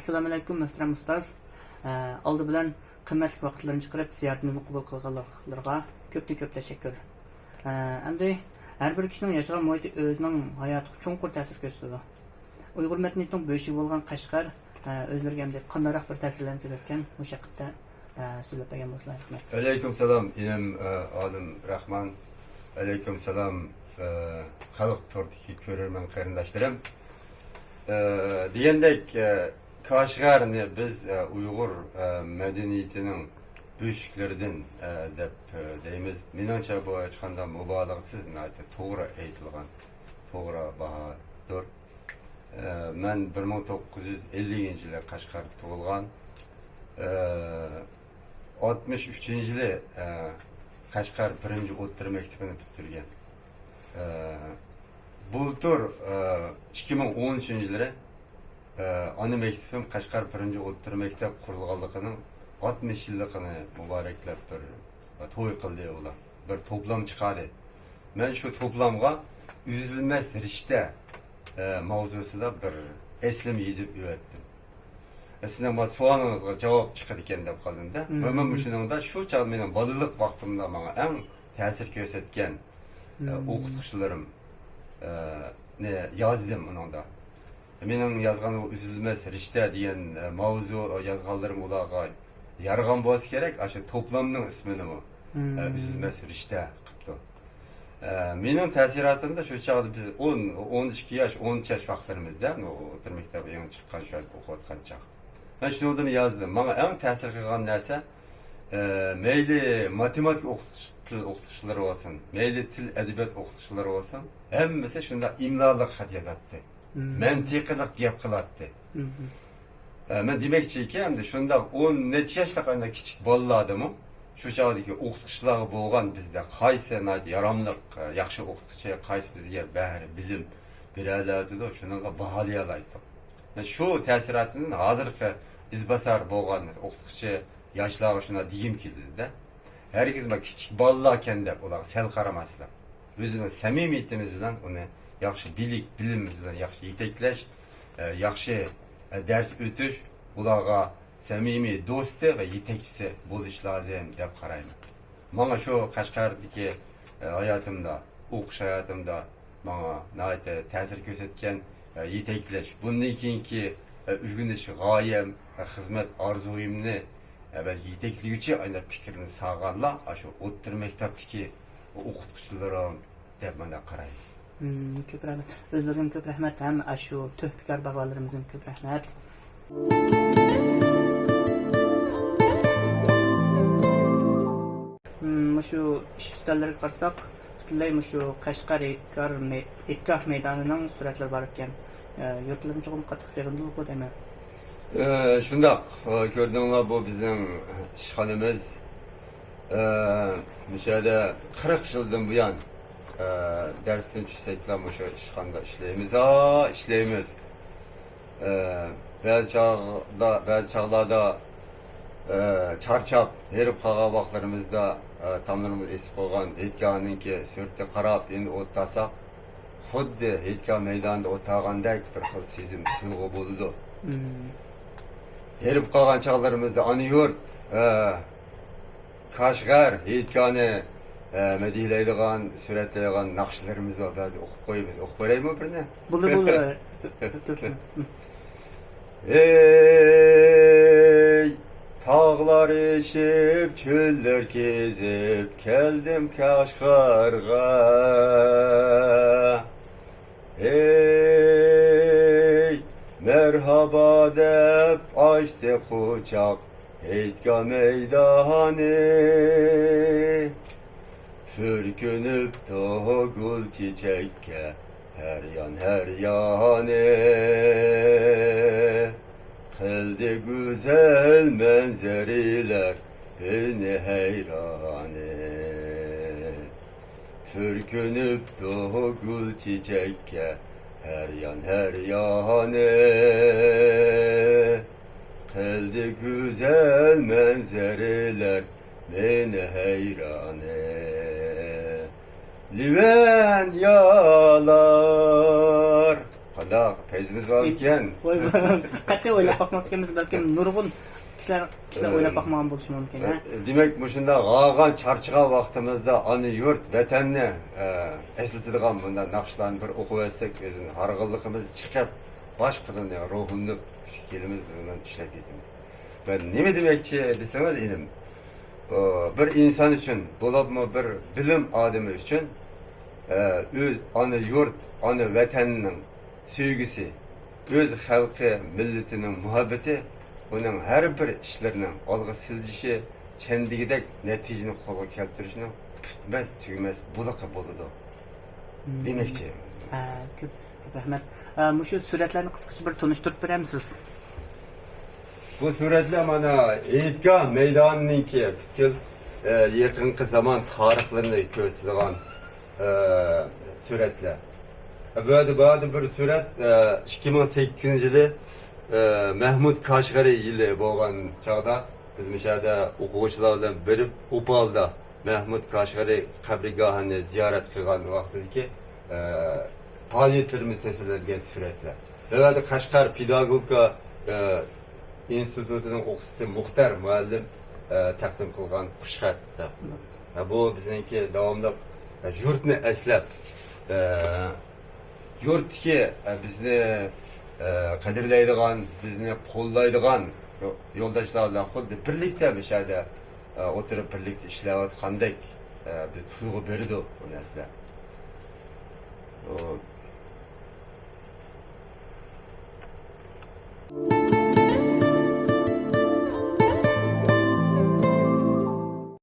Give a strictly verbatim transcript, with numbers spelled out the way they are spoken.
ئەسسالامۇئەلەيكۇم، مۆھتەرەم ئۇستاز. ئە، ئالدى بىلەن قىممەتلىك ۋاقىتلىرىنى چىقىرىپ، زىيارىتىمىزنى قوبۇل قىلغانلىقلىرىغا كۆپتىن كۆپ تەشەككۈر. ئە، ئەمدى ھەر بىر كىشىنىڭ ياشىغان مۇھىتى ئۆزىنىڭ ھاياتىغا چوڭقۇر تەسىر كۆرسىتىدۇ. ئۇيغۇر مەدەنىيىتىنىڭ بۆشۈكى بولغان قەشقەر، ئە، ئۆزلىرىگە ئەمدى قانداقراق بىر تەسىرلەرنى كۆرسەتكەن؟ مۇشۇ ھەقتە، ئە، سۆزلەپ بەرگەن بولسىلا رەھمەت. ئەلەيكۇم سالام، ئىنىم، ئە، ئالىم راخمان. ئەلەيكۇم سالام، ئە، خەلق توردىكى كۆرۈرمەن قېرىنداشلىرىم. ئە، دېگەندەك، ئە، كاشغەرنى بىز، ئە، ئۇيغۇر، ئە، مەدەنىيىتىنىڭ بۆشۈكلىرىدىن، ئە، دەپ، ئە، دەيمىز. مېنىڭچە، بۇ ھېچقانداق مۇبالىغىسىز، ناھايىتى توغرا ئېيتىلغان، توغرا باھادۇر. ئە، مەن بىر مىڭ توققۇز يۈز ئەللىكىنچى يىلى قەشقەردە تۇغۇلغان. ئە، ئاتمىش ئۈچىنچى يىلى، ئە، قەشقەر بىرىنچى ئوتتۇرا مەكتىپىنى پۈتتۈرگەن. ئە، بۇلتۇر، ئە، ئىككى مىڭ ئون ئۈچىنچى يىلى، ئە، ئانا مەكتىپىم قەشقەر بىرىنچى ئوتتۇرا مەكتەپ قۇرۇلغانلىقىنىڭ ئاتمىش يىللىقىنى مۇبارەكلەپ بىر توي قىلدى ئۇلار. بىر توپلام چىقاردى. مەن شۇ توپلامغا ئۈزۈلمەس رىشتە، ئە، ماۋزۇسىدا بىر ئەسلىمە يېزىپ ئۆتتۈم. سىزنىڭ بۇ سوئالىڭىزغا جاۋاب چىقىدىكەن دەپ قالدىم-دە. مم. مەن مۇشۇنىڭدا شۇ چاغ مېنىڭ بالىلىق ۋاقتىمدا ماڭا ئەڭ تەسىر كۆرسەتكەن، ئە، مم. ئوقۇتقۇچىلىرىم، ئە، نى يازدىم ئۇنىڭدا. مېنىڭ يازغان ئۇ ئۈزۈلمەس رىشتە دېگەن، ئە، ماۋزۇ يازغانلىرىم ئۇلارغا يارىغان بولسا كېرەك، ئاشۇ توپلامنىڭ ئىسمىنىمۇ، مم. ئە، ئۈزۈلمەس رىشتە قىپتۇ. ئە، مېنىڭ تەسىراتىمدا شۇ چاغدا بىز ئون، ئون ئىككى ياش، ئون ئۈچ ياش ۋاقىتلىرىمىزدا، ئوتتۇرا مەكتەپ يېڭى چىققان، شۇ ئوقۇۋاتقان چاغ. مەن شۇنىڭدىن يازدىم. ماڭا ئەڭ تەسىر قىلغان نەرسە، ئە، مەيلى ماتېماتىكا ئوقۇتقۇچى، تىل ئوقۇتقۇچىلىرى بولسۇن، مەيلى تىل ئەدەبىيات ئوقۇتقۇچىلىرى بولسۇن، ھەممىسى شۇنداق ئىملالىق خەت يازاتتى. مم. مەنتىقىلىق گەپ قىلاتتى. مم. ئە، مەن دېمەكچىكى، ئەمدى شۇنداق ئون نەچچە ياشلىق ئەنە كىچىك بالىلاردىمۇ شۇ چاغدىكى ئوقۇتقۇچىلارغا بولغان بىزدە قايسى ناھايىتى ياراملىق، ئە، ياخشى ئوقۇتقۇچى، قايسى بىزگە بەھرە، بىلىم بېرەلەيدۇ، شۇنىڭغا باھالىيالايتتۇق. مەن شۇ تەسىراتىمدىن ھازىرقى ئىزباسار بولغان ئوقۇتقۇچى ياشلارغا شۇنداق دېگۈم كېلىدۇ-دە. ھەرگىز مانا كىچىك بالىلاركەن دەپ ئۇلارغا سەل قارىماسلىق. ئۆزىمىز سەمىمىيىتىمىز بىلەن ئۇنى ياخشى بىلىك، بىلىمىمىز بىلەن ياخشى يېتەكلەش، ئە، ياخشى، ئە، دەرس ئۆتۈش، ئۇلارغا سەمىمىي دوستى ۋە يېتەكچىسى بولۇش لازىم دەپ قارايمەن. ماڭا شۇ قەشقەردىكى، ئە، ھاياتىمدا، ئوقۇش ھاياتىمدا ماڭا ناھايىتى تەسىر كۆرسەتكەن، ئە، يېتەكلەش، بۇندىن كېيىنكى، ئە، ئۆگىنىش غايەم، ئە، خىزمەت ئارزۇيۇمنى، ئە، بەلكى يېتەكلىگۈچى ئايلاپ پىكرىنى سالغانلار ئاشۇ ئوتتۇرا مەكتەپتىكى ئوقۇتقۇچىلىرىم دەپ مانا قارايمەن. مم، كۆپ رەھمەت. ئۆزلىرىگىمۇ كۆپ رەھمەت ھەم ئاشۇ تۆھپىكار باغۋەنلىرىمىزگىمۇ كۆپ رەھمەت. مم، مۇشۇ ئىش ئۈستەللىرىگە قارىساق، پۈتۈنلەي مۇشۇ قەشقەر ھېيتگاھ مەي-، ھېيتگاھ مەيدانىنىڭ سۈرەتلىرى بار ئىكەن. ئە، يۇرتلىرىمۇ چوقۇم قاتتىق سېغىندىلىغۇ دەيمەن. ئە، شۇنداق. ئە، كۆردۈڭلار، بۇ بىزنىڭ ئىشخانىمىز. ئە، مۇشۇ يەردە قىرىق يىلدىن بۇيان، ئە، دەرستىن چۈشسەكلا مۇشۇ ئىشخانىدا ئىشلەيمىز، ھا، ئىشلەيمىز. ئە، بەزى چاغدا، بەزى چاغلاردا، ئە، چارچاپ، ھېرىپ قالغان ۋاقىتلىرىمىزدا، ئە، تاملىرىمىز ئېسىپ قالغان ھېيتگاھنىڭكى سۈرىتىگە قاراپ، يەنە ئولتۇرساق، خۇددى ھېيتگاھ مەيدانىدا ئولتۇرغاندەك بىر خىل سېزىم، تۇيغۇ بولىدۇ. مم. ھېرىپ قالغان چاغلىرىمىزدا ئانا يۇرت، ئە، كاشغەر ھېيتگاھنى، ئە، مەدھىيەلەيدىغان، سۈرەتلەيدىغان ناخشىلىرىمىز بار، بەزىدە ئوقۇپ قويىمىز. ئوقۇپ بېرەيمۇ بىرنى؟ بولدى، بولدى. ھەي، تاغلار ئېشىپ، چۆللەر كېزىپ، كەلدىم كاشغەرگە. ھەي، مەرھابا دەپ ئاچتى قۇچاق، ھېيتگاھ مەيدانى. پۈركىنىپتۇ گۈل چېچەككە ھەر يان، ھەر يانى. قىلدى گۈزەل مەنزىرىلەر بىزنى ھەيرانى. پۈركىنىپتۇ گۈل چېچەككە ھەر يان، ھەر يانى. قىلدى گۈزەل مەنزىرىلەر مېنى ھەيرانى. لىۋەنيالار. قانداق؟ پەيزىمىز بارمىكەن؟ ۋاي، قەتئىي ئويلاپ باقماپتىكەنمىز، بەلكىم نۇرغۇن كىشىلەر، كىشىلەر ئويلاپ باقمىغان بولۇشى مۇمكىن، ھە؟ دېمەك، مۇشۇنداق غاغان چارچىغان ۋاقتىمىزدا ئانا يۇرت، ۋەتەننى، ئە، ئەسلىتىدىغان بۇنداق ناخشىلارنى بىر ئوقۇۋەتسەك، ئۆزىنى ھارغىنلىقىمىز چىقىپ، باشقىدىن روھلىنىپ، كېلىمىز، بۇنى ئىشلەپ كېتىمىز. مەن نېمە دېمەكچى دېسىڭىز، ئىنىم، ئۇ، بىر ئىنسان ئۈچۈن، بولۇپمۇ بىر بىلىم ئادىمى ئۈچۈن، ئە، ئۆز ئانا يۇرت، ئانا ۋەتەننىڭ سۆيگۈسى، ئۆز خەلقى، مىللىتىنىڭ مۇھەببىتى ئۇنىڭ ھەر بىر ئىشلىرىنىڭ ئالغا سىلجىشى، چەندىگىدەك نەتىجىنى قولغا كەلتۈرۈشىنىڭ پۈتمەس، تۈگىمەس بۇلىقى بولىدۇ، مم، دېمەكچى. ھە، كۆپ، كۆپ رەھمەت. ئە، مۇشۇ سۈرەتلەرنى قىسقىچە بىر تونۇشتۇرۇپ بېرەمسىز؟ بۇ سۈرەتلەر مانا ھېيتگاھ مەيدانىنىڭكى پۈتكۈل، ئە، يېقىنقى زامان تارىخلىرىنى كۆرسىتىدىغان، ئە، سۈرەتلەر. بۇ يەردە، بۇ يەردە بىر سۈرەت، ئە، ئىككى مىڭ سەككىزىنچى يىلى، ئە، مەھمۇد كاشغەرى يىلى بولغان چاغدا بىز مۇشۇ يەردە ئوقۇغۇچىلار بىلەن بېرىپ، ئوپالدا مەھمۇد كاشغەرى قەبرىگاھىنى زىيارەت قىلغان ۋاقتىدىكى، ئە، پائالىيەتلىرىمىز تەسۋىرلەنگەن سۈرەتلەر. بۇ يەردە قەشقەر پېداگوگىكا، ئە، ئىنستىتۇتىنىڭ ئوقۇتقۇچىسى مۇختەر مۇئەللىم، ئە، تەقدىم قىلغان خۇشخەت. ھە، بۇ بىزنىڭكى داۋاملىق، ئە، يۇرتنى ئەسلەپ، ئە، يۇرتتىكى، ئە، بىزنى، ئە، قەدىرلەيدىغان، بىزنى قوللايدىغان يو-، يولداشلار بىلەن خۇددى بىرلىكتە مۇشۇ يەردە، ئە، ئولتۇرۇپ بىرلىكتە ئىشلەۋاتقاندەك، ئە، بىر تۇيغۇ بېرىدۇ بۇ نەرسىلەر. ئۇ،